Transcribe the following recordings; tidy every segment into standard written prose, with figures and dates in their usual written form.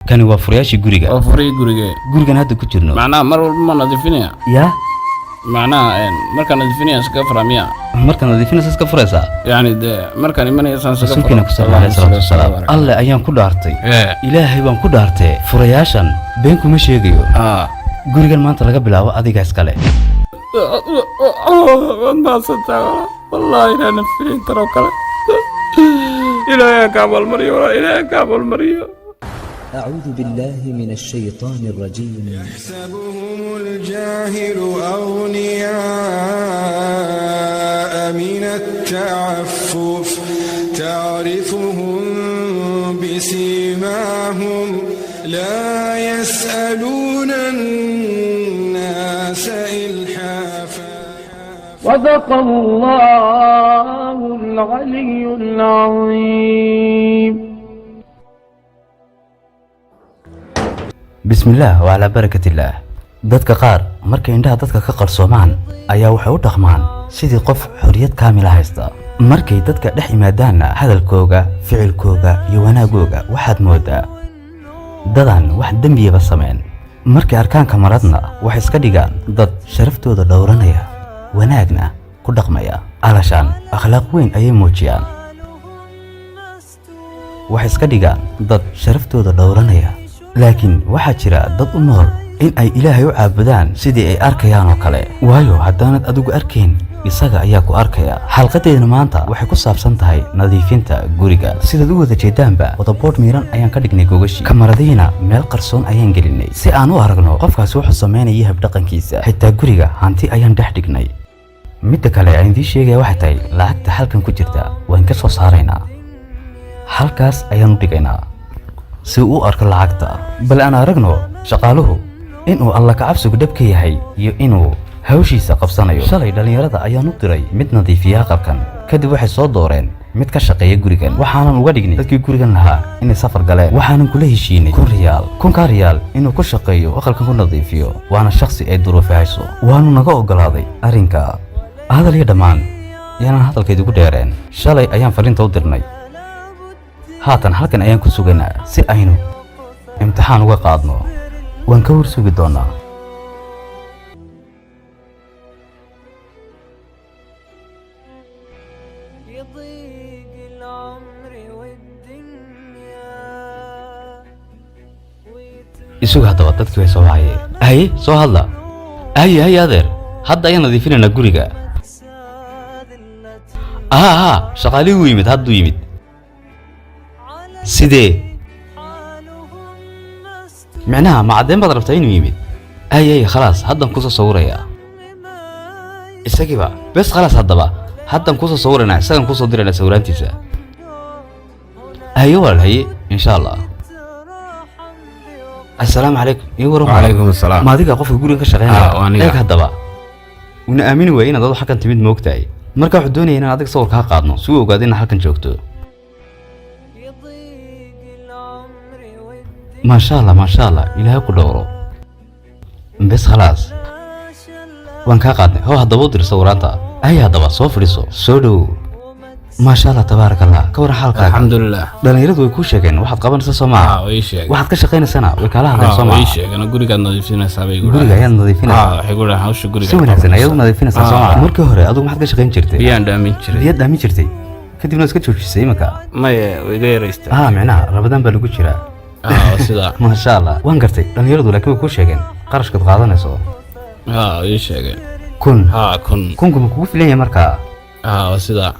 Kani waa furayaashii guriga. Waa furay gurige. Gurigan hadda ku jirno. Macnaha mar walba ma nadiifinaya? Yaa? Macnaha markaan nadiifinaya iskaga furaa miya? Markaad nadiifinaysa iska furaysaa. Yacni dee markaan imanaya saan iskaga Rasuulkeena ku sal alayhi salaatu wasalaam. Alle ayaan ku dhaartay, Ilaahay baan ku dhaartee, furayaashan been kuma sheegayo. Gurigan maanta laga bilaabo adiga iskale. Waad mahadsantahay wallaahi, inaana filin taroo kale. Ilaahay ka abaalmariyo walaa, Ilaahay ka abaalmariyo. أعوذ بالله من الشيطان الرجيم. يحسبهم الجاهل أغنياء من التعفف، تعرفهم بسيماهم لا يسألون الناس إلحافا. صدق الله العلي العظيم. Bismillaah wacalaa barakatillaah. Dadka qaar markay indhaha dadka ka qarsoomaan ayaa waxay u dhaqmaan sidii qof xorriyad kaamila haysta. Markay dadka dhex yimaadaanna, hadalkooga, ficilkooga iyo wanaagooga waxaad moodaa dadaan wax dembiyaba samayn. Markay arkaan kamaradna, waxay iska dhigaan dad sharaftooda dhowranaya, wanaagna ku dhaqmaya. Alashaan akhlaaq weyn ayay muujiyaan. Waxay iska dhigaan dad sharaftooda dhowranaya, laakiin waxaa jira dad u nool in ay Ilaahay u caabudaan sidii ay arkayaan oo kale, waayo haddaanad adigu arkayn, isaga ayaa ku arkaya. Xalqadeedna maanta waxay ku saabsan tahay nadiifinta guriga. Sidaad u wada jeedaanba, wadaboodh miiran ayaan ka dhignay gogashii, kamaradihiina meel qarsoon ayaan gelinay si aan u aragno qofkaasi wuxuu samaynaya, habdhaqankiisa. Xitaa guriga hanti ayaan dhex dhignay. Midda kale aan idiin sheegaya waxay tahay, lacagta halkan ku jirta waan ka soo saaraynaa, halkaas ayaan u dhigaynaa si uu u arko lacagta. Bal aan aragno shaqaaluhu inuu Alla kacabsigu dhab ka yahay iyo inuu hawshiisa qabsanayo. Shalay dhallinyarada ayaan u diray mid nadiifiya aqalkan. Kadib waxay soo dooreen mid ka shaqeeya gurigan. Waxaanan uga dhignay dadkii gurigan lahaa inay safar galeen. Waxaanan kula heshiinay 1000 riyaal, 1000-kaa riyaal inuu ku shaqeeyo, aqalkan ku nadiifiyo, waana shakhsi ay duruufi hayso. Waanu naga oggolaaday arrinka. Hadal iyo dhammaan yaanan hadalkaydugu dheereen. Shalay ayaan fariinta u dirnay, haatan halkan ayaan ku suganaa si aynu imtixaan uga qaadno. Waan ka war sugi doonaa. يضيق العمر والدنيا. Isugu haddaba, dadkii way soo wacayeen. Haye, soo hadla. Haye, haye adeer, hadda ayaan nadiifinaynaa guriga. Aha aha, shaqaalihii wuu yimid, hadduu yimid. Sidee micnaha, ma caddeyn baad rabtaa inuu yimid? Haye haye, khalaas, haddan kusoo sawirayaa isagiiba. Bes, khalaas, haddaba haddan kusoo sawiraynaa, isagan kusoo diraynaa sawiraantiisa. Haye walaal, haye, insha Allah. Assalaamu calaykum, ii waran. Wacalaykum assalaam. Ma adiga qofka guriga ka shaqeynaya? Ah, waa aniga. Eeg haddaba, una aamini waayey inaad adu xaggan timid, moogtahay? Marka wuxuu doonaya inaan adiga sawir kaa qaadno si uu ogaado inaad halkan joogto. يضيق العمر والدنيا. Maasha Allah, maasha Allah, Ilaahay ku dhowro. Bes, khalaas, waan kaa qaadnay. Hoo, haddaba u dir sawiraanta. Ay, haddaba soo fadhiiso, soo dhowow. Maasha Allah, tabaaraka Allah. Ka waran xaalkaaga? Alxamdulilah. Dhallinyaradu way kuu sheegeen waxaad qabanaysa, soo maaha? Way sheegeen. Waxaad ka shaqaynaysana way kaala hadleen, soo way maaha? sheegeen, gurigaad nadiifinaysaa bay igu. Guriga ayaad nadiifinaysaa? Waxay ku dhahaan hawsha guriga. Si wanaagsan ayaad u nadiifinaysaa, soo maaha? Markii hore adigu maxaad ka shaqayn jirtay? Biyaan dhaamin jiray. Biyaad dhaamin jirtay, kadibna waad iska joojisay iminka? Maye, way iga yaraystaa. Micnaha Rabadaan baa lagu jiraa. Sidaa. Maasha Allah, waan gartay. Dhallinyaradu laakiin way kuu sheegeen qarashkaad qaadanayso? Way sheegeen. 1000? 1000. 1000-ku ma kugu filan yahay markaa? Sidaa.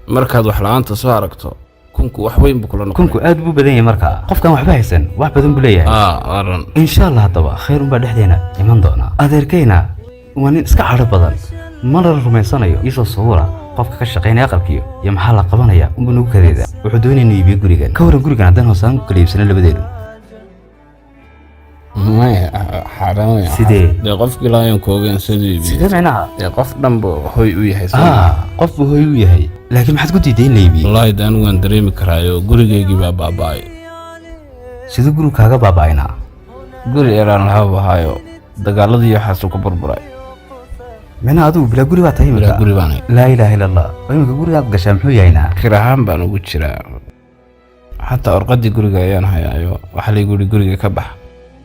Markaad wax la'aanta soo aragto, 1000-ku wax weyn buu kula noqonaya. 1000-ku aad buu badan yahay markaa. Qofkaan waxba haysan wax badan buu leeyahay. Waa run. Insha Allah, haddaba khayr unbaa dhexdeena iman doona. Adeerkayna waa nin iska cadho badan, mana la rumaysanayo. Iisoo sawira qofka ka shaqaynaya aqalkiyo iyo maxaa la qabanaya unbuu nagu kadeeda. Wuxuu doonaya inuu iibiyo gurigan. Ka waran gurigan haddaan hoosaan ku kala iibsano labadeedu? Maya, xaaraan weyn. Sidee? Dee qofkii laayan koogeen siduu iibiyo. Sidee micnaha? Dee qof dhan buu hoy u yahay, soo Qof buu hoy u yahay, laakiin maxaad ku diiday in la iibiyo? Wallaahi de anigu waan dareemi karaayo, gurigaygii baa baaba'ay. Siduu gurigu kaaga baaba'aynaa? Guri eraan lahaa bahaayo, dagaaladii waxaasuu ku burburay. Micnaha adigu bilaa guri baa tahay Bilaa iminka? guri baan ahay. Laa ilaaha illa Allah. Oo iminka gurigaad gashaa muxuu yahaynaa? Kir ahaan baan ugu jiraa. Xataa warqaddii guriga ayaan hayaayo, waxaa laygu yidhi guriga ka bax.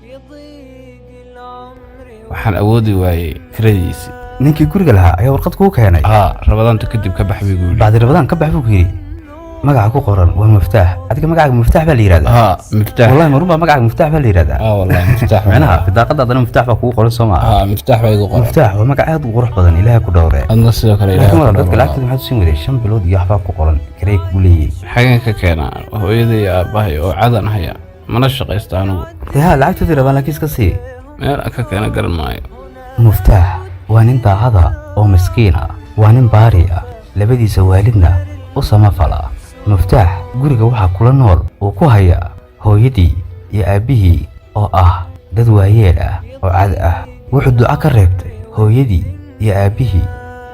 يضيق العمر. Waxaan awoodi waayey kiradiisii. Ninkii guriga lahaa ayaa warqad kuu keenay? Haa, Ramadaanta kadib ka bax buu igu yidhi. Bacdi Ramadaan ka bax buu ku yidhi. Magaca ku qoran waa Muftaax. Adiga magacaaga Muftaax baa la yidhahdaa? Haa, Miftaax. Wallahi, marun baa magacaaga Muftaax baa la yidhahdaa? Haa, wallahi, Miftaax. Micnaha bidaaqadaadana Muftaax baa kugu qoran, soo maa? Haa, Miftaax baa igu qoran. Muftaax waa magac aad u qurux badan, Ilaaha ku dhowre. Adna sidoo kale. Laakiin Ilaahay walaal, ku dadka dhowro. lacagtooda maxaad u siin waday? 5 bilood iyo waxbaa ku qoran kirey kugu leeyahay. Xagan ka keenaa? Hooyada iyo aabbahay oo cadan haya, mana shaqaysta anigu. Dee haa, lacagtoodii rabaan, laakiin iska sii. Meel aan ka keena garan maayo. Muftaax waa nin daacada oo miskiin ah, waa nin baari ah, labadiisa waalidna u samafala. Muftaax guriga waxaa kula nool uu ku hayaa hooyadii iyo aabbihii oo ah dad waayeel ah oo cad ah. Wuxuu duco ka reebtay hooyadii iyo aabbihii.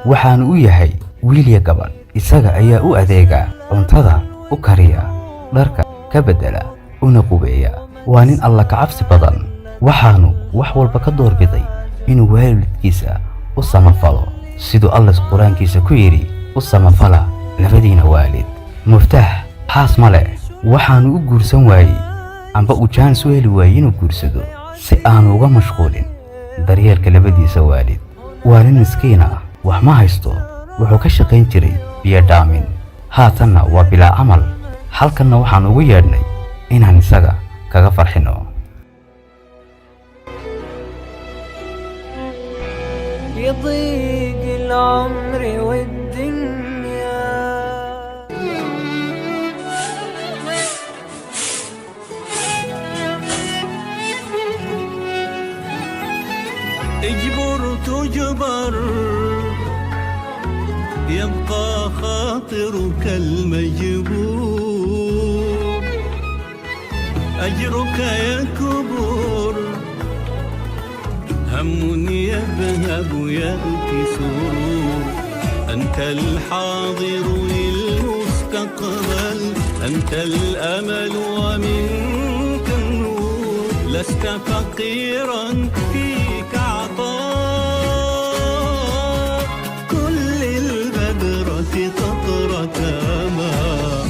Waxaanu u yahay wiil iyo gabadh. Isaga ayaa u adeega, cuntada u kariya, dharka ka beddela, una qubeeya. Waa nin Alla ka cabsi badan. Waxaanu wax walba ka doorbiday inuu waalidkiisa u samafalo, siduu Alle Qur-aankiisa ku yidhi: "U samafala labadiina waalid." Muftaax xaas ma leh. Waxaanu u guursan waayey amba uu jaanis u heli waayey inuu guursado si aanu uga mashquulin daryeelka labadiisa waalid. Waa nin miskiin ah, wax ma haysto. Wuxuu ka shaqayn jiray biyo dhaamin, haatanna waa bilaa camal. Halkanna waxaan ugu yeedhnay inaan isaga kaga farxino. يضيق العمر والدنيا. اجبر تجبر، يبقى خاطرك المجبور، أجرك يكبر، هم يذهب يأتي سرور، أنت الحاضر للمستقبل، أنت الأمل ومنك النور، لست فقيرا، فيك عطاء كل البذرة قطرة ماء.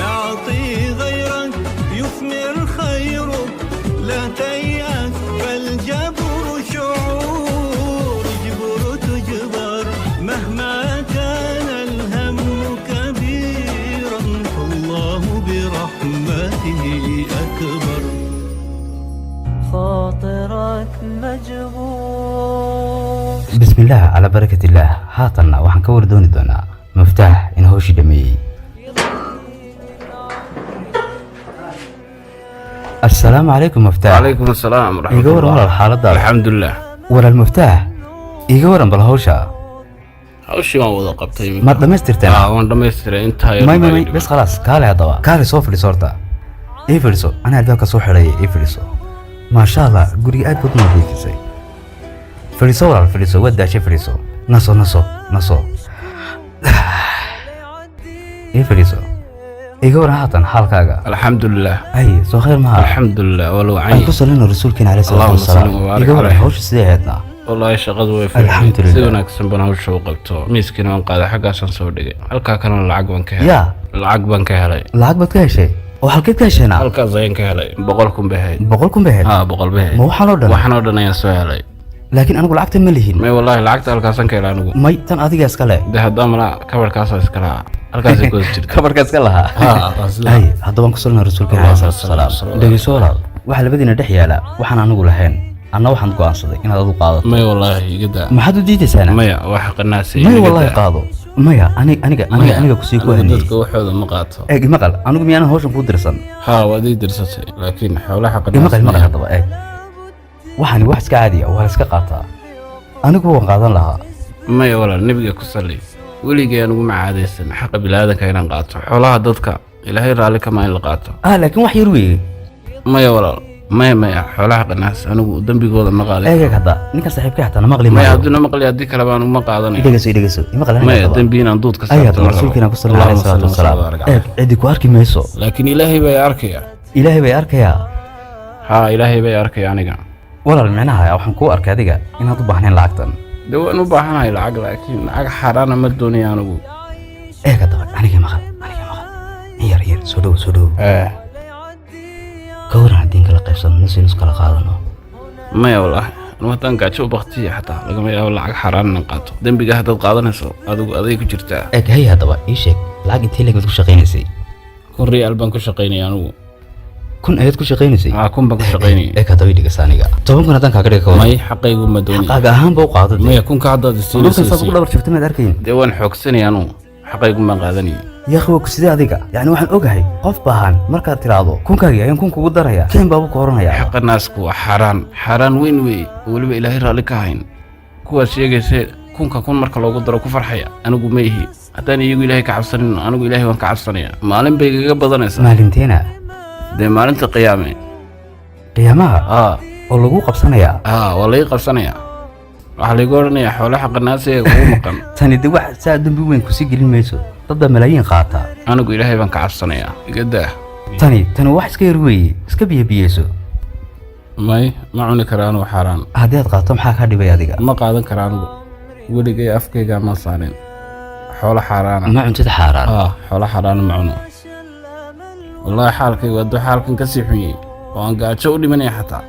أعطي غيرك يثمر خيرك، لا تيأس فالجبر شعور، اجبر تجبر مهما كان الهم كبيرا، فالله برحمته أكبر. خاطرك مجبور. Bismillaah, calaa barakat illaah. Haatanna waxaan ka war dooni doonaa Muftaax in hawshii dhameeyey. Assalaamu calaykum, Muftaax. Calaykum asalaam waraxmat. Iiga waran walaal xaaladaada? Alxamdulilah. Walaal Muftaax, iiga waran bal hawsha. Hawshii waan wada qabtay iminka. Maad dhammaystirteen? Aa, waan dhammaystiray intaa yar May may baa may ii dhiman. Bes, khalaas, kaale haddaba, kaale soo fadhiiso horta. Ii fadhiiso, anaa albaabka soo xidhaya, ii fadhiiso. Maasha Allah, guriga aad baad u nadiifisay. Fadhiiso walaal, fadhiiso, waad daashay, fadhiiso. Naso, naso, naso, ii fadhiiso. Iga waran haatan xaalkaaga? Alxamdulilah. Ay, soo khayr maha? Alxamdulilah, waa lagu Aan can. ku salino rasuulkeena caleyhi salaatu Allahumma salli wasalaam. wa baarik Iga waran caleyh. hawsha, sidee ahaydna? Wallaahi, shaqadu way fiicnayd. Alxamdulilah. Si wanaagsan baan hawsha u qabto. Miiskiina waan qaaday, xaggaasaan soo dhigay, halkaa kalena lacag baan ka helay. Yaa? Lacag baan ka helay. Lacag baad ka heshay? Oo halkeed ka heshayna? Halkaas ayaan ka helay, 100,000 bay ahayd. 100,000 bay ahayd? Haa, 100 bay ahayd. Ma waxaan oo dhan? Waxaan oo dhan ayaan soo helay. Laakiin anigu lacagtan ma lihin. May, wallaahi, lacagta halkaasaan ka helay anigu. May, tan adiga iska leh. De haddaa malaa kabarkaasaa iska lahaa, halkaasay ku hoos jirta. Kabarka iska lahaa. Haa, waa sidaa. Ay, haddaba aan ku salina rasuulka caleyhi Allahumma salaatu wasalaam. salli wa sallim. Dhegeyso walaal, waxaa labadiina dhex yaala waxaan anigu lahayn, anna waxaan go'aansaday inaad adigu qaadato. May, wallaahi, iga daa. Maxaad u diidaysaana? Maya, wax qanaasay. May, wallaahi, qaado. Maya, aniga aniga aniga aniga kusii ku Anigu haniyey. dadka waxooda ma qaato. Eeg, imaqal, anigu miyaanan hawshan kuu dirsan? Haa, waad ii dirsatay, laakiin xoolaha qanaas. Imaqal, imaqal, haddaba eeg, waxani wax iska caadiya, waa la iska qaataa. Anigu waan qaadan lahaa. Maya walaal, nebiga ku salli. Weligay anigu ma caadaysan xaqa biniaadanka inaan qaato. Xoolaha dadka Ilaahay raalli kama in la qaato. Ah, laakiin wax yar weeye. Maya walaal, Maya, maya, xoolaha qanaas anigu dembigooda ma qaadan. Eeg hadda, ninkan saaxiibkay xataa na maqli Maya, maayo. Haddii na maqli, haddii kale baan uma qaadanaya. Idhegeyso, idhegeyso, imaqal aniga Maya, haddaba. Dembi inaan duud ka Ay saarto haddaba ma rabo. Rasuulkeena ku sala alayhi Allahumma salaatu salli wa sallim wasalaam. wa barik Eeg, cidi ku arki mayso. Laakiin Ilaahay bay arkaya. Ilaahay bay arkayaa. Haa, Ilaahay bay arkaya aniga. Walaal, micnaha waxaan kuu arkay adiga inaad u baahnayn lacagtan. Dee waan u baahanahay lacag, laakiin lacag xaaraana ma doonaya anigu. Eeg haddaba, aniga maqal, aniga maqal, in yar yar soo dhow, soo dhow. Ka waran haddii kala qaybsano, nus iyo nus kala qaadano? Maya, wallaahi anu haddaan gaajo u baktiya xataa lagama yaabo lacag xaaraan inaan qaato. Dembiga haddaad qaadanayso adigu, aday ku jirtaa. Eeg, hay haddaba ii sheeg, lacag intee leeg baad ku shaqaynaysay? 1000 riyaal baan ku shaqaynaya anigu. 1000 ayaad ku shaqaynaysay? Haa, 1000 baan ku shaqaynaya. Eeg haddaba, ii dhegeysa aniga, 10,000 haddaan kaaga dhiga, ka waran? May, xaqaygu ma doonaya. Xaqaaga ahaan ba u qaado dee. Maya, kunka haddaad Dhulkan saad isiinaysa. ugu dhabar jabtay maad arkayn. Dee waan xoogsanaya anugu, xaqaygu maan qaadanaya. Yaakhi, waa ku sidee adiga? Yacni waxaan ogahay qof baahan markaad tiraahdo kunkaagii ayaan kun kugu daraya, keen baabu ku oranaya. Xaqa naasku waa xaaraan, xaaraan weyn weeye oo weliba Ilaahay raalli ka hayn. Kuwaad sheegayse kunka kun marka loogu daro ku farxaya anigu ma ihi. Haddaan iyagu Ilaahay ka cabsanin, anigu Ilaahay waan ka cabsanaya. Maalin bay igaga badanaysaa. Maalinteena? Dee maalinta qiyaame. Qiyaamaha? Aa. Oo lagu qabsanayaa? Aa, waa laga qabsanayaa. Waxaa laygu odhanayaa xoolo xaqa naasiga kugu maqan. Tani de wax saa dembi weyn kusii gelin mayso, dadda malaayiin qaata. Anigu Ilaahay baan ka cabsanayaa, iga daa. Tani wax iska yar weeye, iska biyabiyeyso. May, ma cuni kara anigu xaaraan. Haddii aad qaato maxaa kaa dhibay adiga? Ma qaadan kara anigu, weligay afkayga ma saarin xoolo xaaraana. Ma cuntida xaaraan? Aa, xoolo xaaraana ma cuno wallaahi. Xaalkaygu hadduu xaalkan ka sii xun yahay oo aan gaajo u dhimanaya xataa,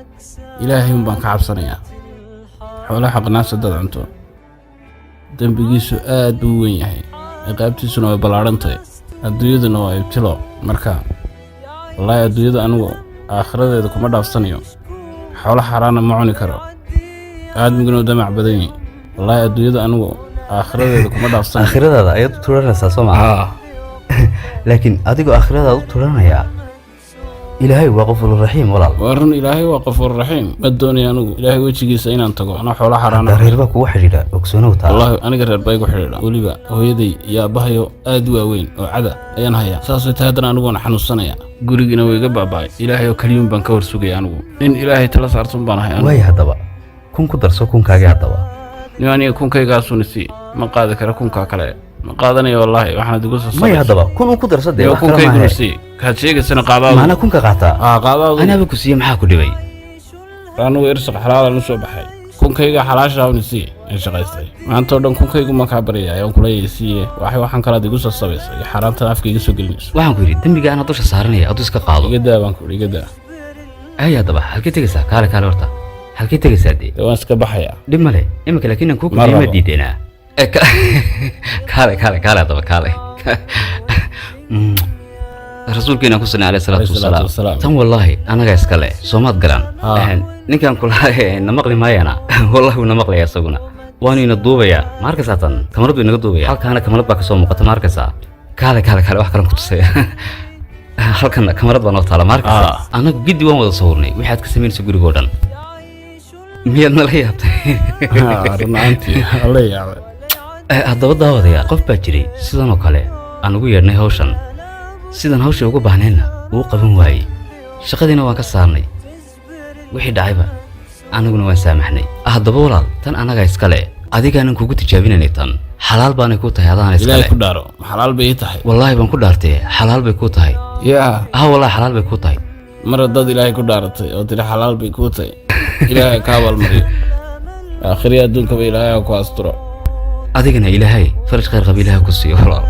Ilaahay un baan ka cabsanayaa. Xoolo xaqnaas haddaad cunto, dembigiisu aad buu u weyn yahay, ciqaabtiisuna way ballaadhan tahay, adduunyaduna waa ibtilo. Marka wallaahi adduunyada anigu aakhiradeeda kuma dhaafsanayo. Xoolo xaaraana ma cuni karo. Aadmiguna u damac badan yahay. Wallaahi adduunyada anigu aakhiradeeda kuma dhaafsanayo. Aakhiradaada ayaad u turanaysaa, soo maa? Aa. Laakiin adigoo aakhiradaada u turanaya, Ilaahay waa qafuururaxiim, walaal. Waa run, Ilaahay waa qafuur raxiim. Ma doonaya anigu Ilaahay wejigiisa inaan tago anaa xoolo xaaraana. Hadda reer baa kugu xidhiidha, ogsoonow taa. Wallaahi aniga reer baa igu xidhiidha. Weliba hooyaday iyo aabbahayo aad u waaweyn oo cada ayaan hayaa. Saasay tahay haddana anigu waan xanuunsanaya, gurigiina way iga baaba'ay. Ilaahay oo keliyuun baan ka hor sugaya anigu. Nin Ilaahay tala saartun baan ahay anigu. Waaya haddaba, 1000 ku darso kunkaagii haddaba. Nin aniga kunkaygaasuna sii, ma qaadi kara kunkaa kale, ma qaadanayo wallaahi. Waxaanad igu soo Maya, haddaba 1000 un ku darso dee, wax kale kunkayguna maahe. sii, kaad sheegaysana qaadaadu. Maanaa kunka qaataa? Aa, qaadaadu. Anaaba ku siiye, maxaa ku dhibay? Anigu irsiq xalaalan u soo baxay. Kunkayga xalaashaawna sii aan shaqaystay maanta oo dhan. Kunkaygu ma kaa baryaya ayaan kula siiye. Waxaan kalaad igu soo sabaysa iyo xaaraantada afka iga soo gelinayso. Waxaan ku yidhi dembiga anaa dusha saaranaya, aduu iska qaado. Iga daa baan ku idhi, iga daa. Ay haddaba halkee tegaysaa? Kaale, kaale horta, halkee tegaysaa dee? Dee waan iska baxayaa. Dhib male iminka, laakiin aan kuu Ma kordhiyey ma rabo. diideenaa. Kaale, kaale, kaale haddaba, kaale. Rasuulkeena ku salli alayhi salaatu Alayhi salaatu wasalaam. Wasalaam. Tan wallaahi anaga iskale, soomaad garan? Ah. Ninkan kula na maqli maayana, wallahi wuu na maqlaya isaguna, waanu ina duubayaa. Ma arkaysaa? Tan kamarad buu inaga duubaya. Halkaana kamarad baa kasoo muuqata, ma arkaysaa? Kaale, kaale, kaale, wax kalan ku tusaya. Halkan kamarad baa noo taala, ma arkaysaa? Ah. Annagu giddi waan wada sawirnay waxaad ka samaynaysa gurigoo dhan. Miyaad nala yaabtay? Run ahaantii alla yaabay. Haddaba daawadayaal, qof baa jiray sidan oo kale aan ugu yeedhnay hawshan. Sidan hawsha uga baahnaynna wuu qaban waayey, shaqadiina waan ka saarnay. Wixii dhacayba annaguna waan saamaxnay. Haddaba walaal, tan annaga iskale, adigaanan kugu tijaabinaynay. Tan xalaal baanay kuu tahay, adaana Ilaahay iskale. ku dhaaro, ma xalaal bay ii tahay? Wallaahi baan ku dhaartee, xalaal bay kuu tahay. Yaa? Ah, wallaahi xalaal bay kuu tahay. Mar haddaad Ilaahay ku dhaaratay oo tiri xalaal bay kuu tahay, Ilaahay ka abaalmariyo aakhiriya adduunkaba. Ilaahay ha ku asturo. Adigana Ilaahay faraj khayr qaba Ilaahay ku siiyo, walaal.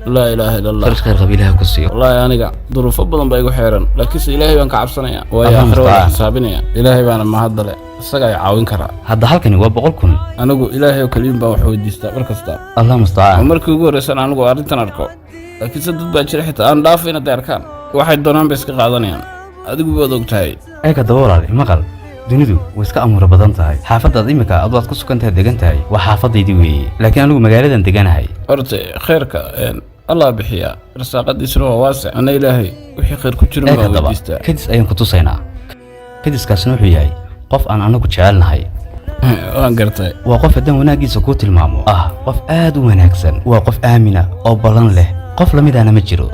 Laa ilaaha illa Allah. Faraj khayr qaba Ilaahay ku siiyo. Wallaahi aniga duruufo badan baa igu xeeran, laakiinse Ilaahay baan ka cabsanaya, waayo Allah aakhiro waa la mustacaan. xisaabinaya. Ilaahay baana mahadale, isaga ay caawin karaa. Hadda halkani waa 100,000. Anigu Ilaahay oo keliyun baan wax weydiistaa mar kasta. Allah Oo mustacaan. markii ugu horreysan anigu arrintan arko, laakiinse dad baa jira xitaa aan dhaafayn hadday arkaan, waxay doonaan bay iska qaadanayaan. Adigu baad og tahay. Eeg haddaba walaal, maqal, dunidu way iska amuura badan tahay. Xaafaddaad imika adu aad ku sugan tahay, degan tahay, waa xaafadaydii weeye, laakiin anigu magaaladan deganahay. Horta khayrka Allah bixiyaa, irsaaqadiisuna waa waasic. Ana Ilaahay wixii khayr ku jirin Eeg baan haddaba weydiistaa. Kadis ayaan ku tusaynaa. Kadiskaasna wuxuu yahay qof aan anagu jecelnahay. Waan gartay. Waa qof haddaan wanaaggiisa kuu tilmaamo ah, qof aad u wanaagsan. Waa qof aamina oo ballan leh, qof lamidaana ma jiro.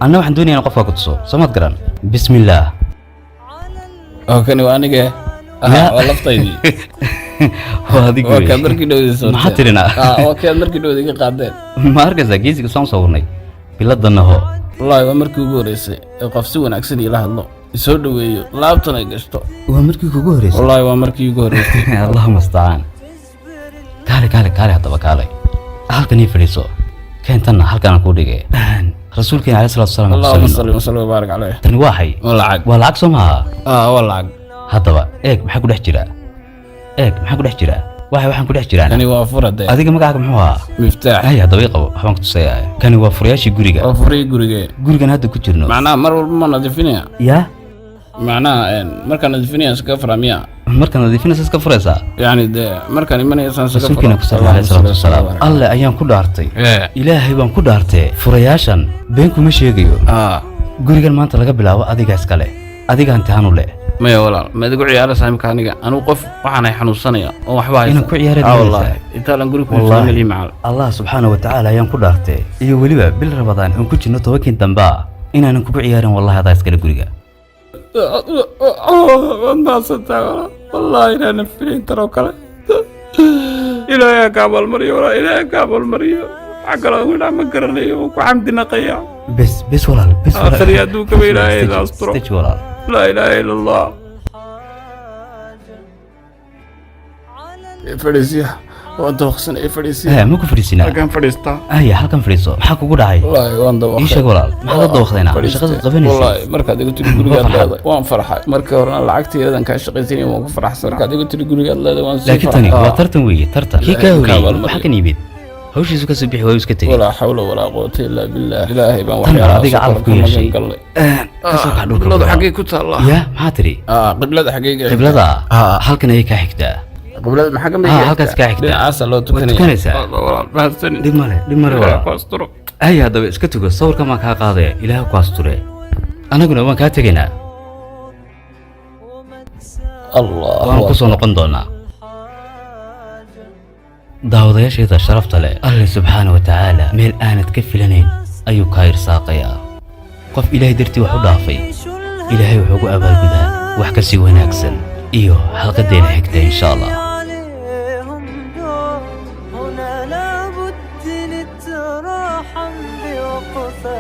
Anna waxaan doonaya in qofkaa ku tuso, soomaad garan? Bismillaah. Oo kani waa aniga. Ya. Waa laftaydii. Waa adigu Waa wey. kaad markii dhowdii sawirteen. Maxaa tirinaa? Waa kaad markii dhowdii iga qaadeen. Ma arkaysaa geesiga saan sawirnay biladana ho? Wallaahi waa markii ugu horreysay ee qof si wanaagsan iila hadlo, isoo dhoweeyo, laabtan ay gashto. Waa markii kugu horreysay? Wallaahi waa markii ugu horreysay. Allahuma mustacaan. Kaale, kaale, kaale, haddaba kaale, halkan ii fadhiiso. Keentanna halkaan aan kuu dhigay. Rasuulkeena alayhi salaatu wasalaam ku Allahuma salino. salli wasalli wabaarik caleyh. Tani waa xay? Waa lacag. Waa lacag soo maaha? Waa lacag. Haddaba eeg maxaa ku dhex jira, eeg maxaa ku dhex jira. Waxay waxaan ku dhex jiraan. Kani waa fura dee. Adiga magacaaga muxuu ahaa? Miftaax. Hay, haddaba ii qabo, waxbaan ku tusayaa. Kani waa furayaashii guriga. Waa furihii gurigee? Gurigan hadda ku jirno. Macnaha mar walba ma nadiifinaya? Yaa? Macnaha markaan nadiifinaya iskaga furaa miya? Markaad nadiifinaysa iska furaysaa. Yacni dee markaan imanaya saan iskaga Rasuulkeena ku salli alayhi salaatu wasalaam. Alle ayaan ku dhaartay, ilaahay baan ku dhaartee, furayaashan been kuma sheegayo. Gurigan maanta laga bilaabo adiga iskale, adiga hantihaan u leh. Maya walaal, ma idigu ciyaaraysaa imka? Aniga anigu qof waxaan ay xanuunsanaya oo waxba haysan. Inaan ku ciyaaraad moodaysaa? Wallaahi intaanan guri ku Wallaahi. iibsan macal. Allah subxaana wa tacaala ayaan ku dhaartee, iyo weliba bil Rabadaan oon ku jirno 10-kii dambaa, inaanan kugu ciyaarin. Wallahi adaa iskale guriga. Waad mahadsantahay walaal. Wallaahi inaanan filayn tan oo kale. Ilaahay ha ka abaalmariyo walaal, Ilaahay ha ka abaalmariyo. Wax kaloo idhaa ma garanayo, waan ku xamdi naqayaa. Bes, bes walaal, bes walaal. Aakhiriya adduunkaba Ilaahay Bes, ida asturo. Istaji walaal. Laa ilaaha ila Allah. Fadhiisiya, waan dooqsan, ee fadhiisiya. Hee, ma ku fadhiisinaa? Halkan fadhiistaa. Aya, halkan fadhiiso. Maxaa kugu dhacay? Wallaahi waan dawaqay. Ii sheeg walaal, maxaad la dawaqdayna? Fadhiistay. Shaqada qabanaysay. Wallaahi markaad igu tiri gurigaad Waa farxad. leedahay waan farxay. Markii horena lacagteedan kaa shaqaysanay waan ku faraxsan. Markaad igu tiri gurigaad leedahay waan sii Laakiin tani farxay. waa tartan weeye, tartan kii kaa Ilaahay horreeyey abaalmariyo. waxaa kan yimid hawshiisu kasoo bixi waayu iska tegey. Walaa xawla walaa quwata illaa billah. Ilaahay baan Tan waxyaalahaas adiga oo kale calaf ku ka yeeshay. magan galnay. Kasoo kax dhulka Qibladu walaal. xaggee ku taallaa? Ya, maxaa tiri? Qiblada xaggee ga? Qiblada halkan ayay kaa xigtaa. Qiblada maxaa ka mid? Halkaas kaa xigtaa. Dhinacaasa loo Waad tukanaya. tukanaysaa. Walaal, mahadsanid. Dhib male, dhib male Ilaahay walaal. ku asturo. Ay, haddaba iska tugo, sawirkan baan kaa qaadaya. Ilaah ku asture, anaguna waan kaa tegaynaa. Allah. Waan ku soo noqon doonaa. Daawadayaasheeda sharafta leh, Alle subxaana wa tacaala meel aanad ka filanayn ayuu kaa irsaaqayaa. Qof Ilaahay dartii wax u dhaafay, Ilaahay wuxuu ugu abaalgudaa wax ka sii wanaagsan. Iyo xalqadeena xigta insha Allah. عليهم دور هنا لابد نتراحم بوقفة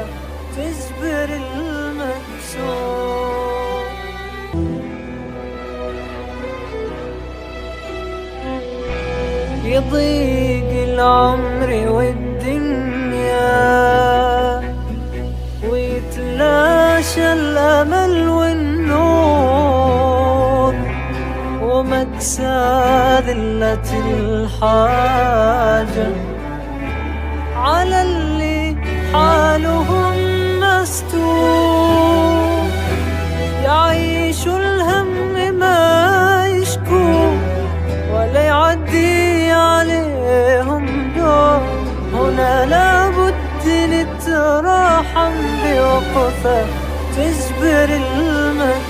تجبر المكسور. يضيق العمر والدنيا ويتلاشى الأمل والنور ومكسى ذلة الحاجة على اللي حالهم مستور. يعيش الهم ما يشكو ولا يعدي عليهم دور. هنا لابد نتراحم بوقفة تجبر المكسور.